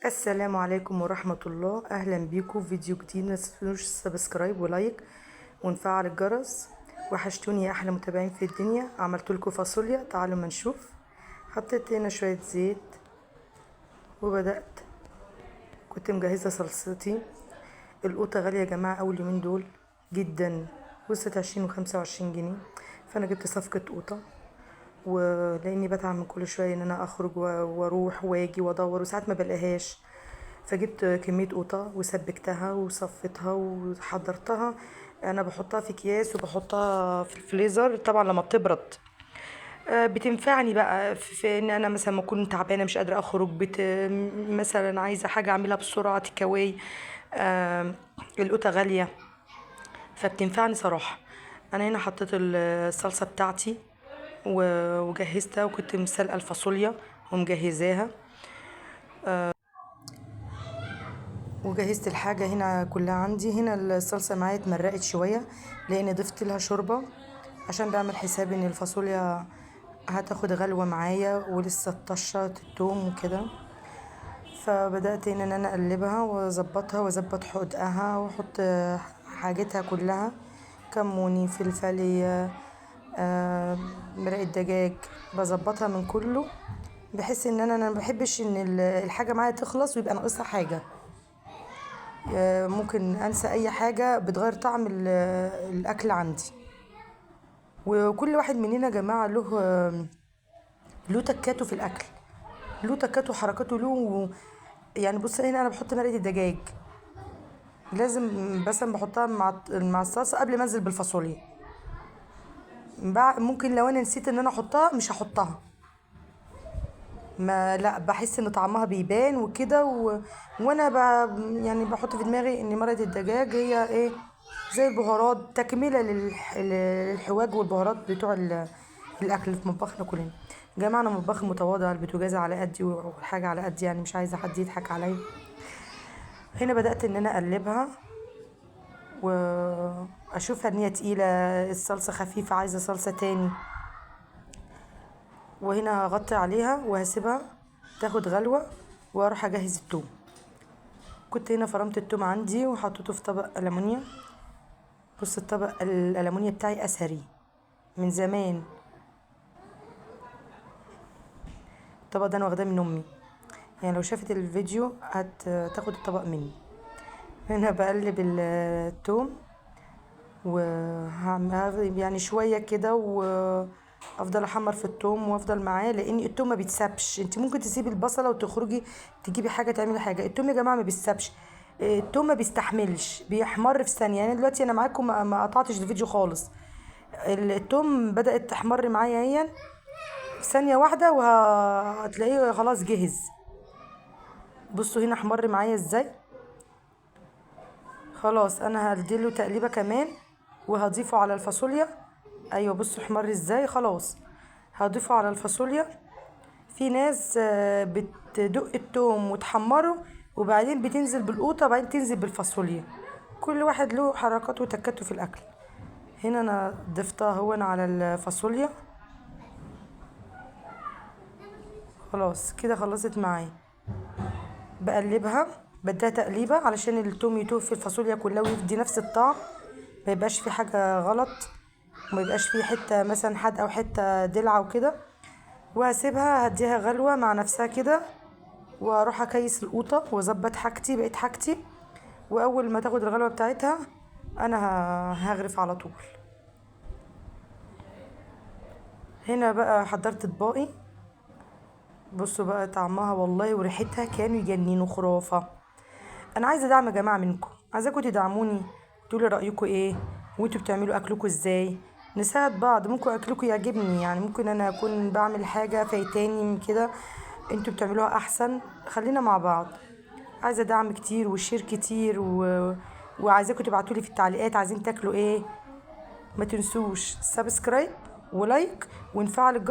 السلام عليكم ورحمة الله. أهلا بيكم في فيديو جديد. ما تنسوش subscribe و like ونفعل الجرس. وحشتوني يا أحلى متابعين في الدنيا. عملت لكم فاصوليا، تعالوا ما نشوف. حطيت هنا شوية زيت وبدأت، كنت مجهزة صلصتي. القوطة غالية يا جماعة أول يومين دول جدا، وصلت 20 و25 جنيه، فأنا جبت صفقة قوطة، ولاني بتعب من كل شوية ان انا اخرج واروح واجي وادور وساعات ما بلاقيهاش، فجبت كمية قوطه وسبكتها وصفيتها وحضرتها. انا بحطها في اكياس وبحطها في الفريزر طبعا لما بتبرد. بتنفعني بقى في ان انا مثلا ما اكون تعبانة مش قادرة اخرج، مثلا عايزه حاجة اعملها بسرعة تكاوي. القوطه غالية فبتنفعني صراحة. انا هنا حطيت الصلصه بتاعتي وجهزتها، وكنت مسلقة الفاصوليا ومجهزاها، وجهزت الحاجة هنا كلها عندي. هنا الصلصه معايا اتمرقت شوية لان ضفت لها شوربة، عشان بعمل حسابي ان الفاصوليا هتاخد غلوه معايا ولسه الطشه التوم وكده. فبدات هنا ان انا اقلبها واظبطها واظبط حدقها واحط حاجتها كلها، كموني، فلفلي، مرقه دجاج، بظبطها من كله، بحيث ان انا ما بحبش ان الحاجة معايا تخلص ويبقى ناقصها حاجة. ممكن انسى اي حاجة بتغير طعم الاكل عندي. وكل واحد مننا يا جماعة له تكاته في الاكل، له تكاته وحركاته له. يعني بص هنا انا بحط مرقه الدجاج لازم، بس بحطها مع الصلصه قبل ما انزل بالفاصوليا. ممكن لو انا نسيت ان انا احطها مش هحطها، ما لا بحس ان طعمها بيبان وكده. وانا يعني بحط في دماغي ان مرقه الدجاج هي ايه، زي البهارات، تكمله للحواج والبهارات بتوع الاكل في مطبخنا كلنا. يا جماعة انا مطبخ متواضع، البوتاجاز على قدي والحاجة على قدي، يعني مش عايزه حد يضحك عليا. هنا بدات ان انا اقلبها واشوفها ان هي تقيلة، الصلصه خفيفة، عايزه صلصه تاني. وهنا هغطي عليها وهسيبها تاخد غلوه واروح اجهز التوم. كنت هنا فرمت التوم عندي وحطيته في طبق ألمونيا. بص الطبق الألمونيا بتاعي اثري من زمان، الطبق ده انا واخداه من امي، يعني لو شافت الفيديو هتاخد الطبق مني. هنا بقلب التوم وهعمل يعني شوية كده، وافضل احمر في التوم وافضل معاه، لان التوم ما بيتسابش. انت ممكن تسيبي البصله وتخرجي تجيبي حاجة تعملي حاجة، التوم يا جماعة ما بيتسابش، التوم ما بيستحملش، بيحمر في ثانية. يعني دلوقتي انا معاكم ما قطعتش الفيديو خالص، التوم بدات تحمر معايا اهي في ثانية واحدة وهتلاقيه خلاص جهز. بصوا هنا احمر معايا ازاي. خلاص انا هديله تقليبه كمان وهضيفه على الفاصوليا. ايوه بصوا احمر ازاي، خلاص هضيفه على الفاصوليا. في ناس بتدق التوم وتحمره وبعدين بتنزل بالقوطه وبعدين تنزل بالفاصوليا، كل واحد له حركاته وتكاته في الاكل. هنا انا ضفتها هو انا على الفاصوليا، خلاص كده خلصت معايا. بقلبها، بديها تقليبه علشان التوم يتوه في الفاصوليا كلها ويدي نفس الطعم، ما يبقاش في حاجة غلط، وما يبقاش في حتة مثلا حادقه او حتة دلعه وكده. وهسيبها هديها غلوه مع نفسها كده، واروح اكيس القوطه واظبط حاجتي بقيت حاجتي. واول ما تاخد الغلوه بتاعتها انا هغرف على طول. هنا بقى حضرت اطباقي. بصوا بقى طعمها والله وريحتها كانوا يجننوا، خرافه. انا عايزه دعم يا جماعة منكم، عايزاكم تدعموني، تقولوا رايكم ايه، وانتوا بتعملوا اكلكم ازاي، نساعد بعض. ممكن اكلكم يعجبني، يعني ممكن انا اكون بعمل حاجة فايتاني من كده، انتوا بتعملوها احسن. خلينا مع بعض. عايزه دعم كتير و share كتير وعايزاكم تبعتولي في التعليقات عايزين تاكلوا ايه. ما تنسوش subscribe و like ونفعل الجرس.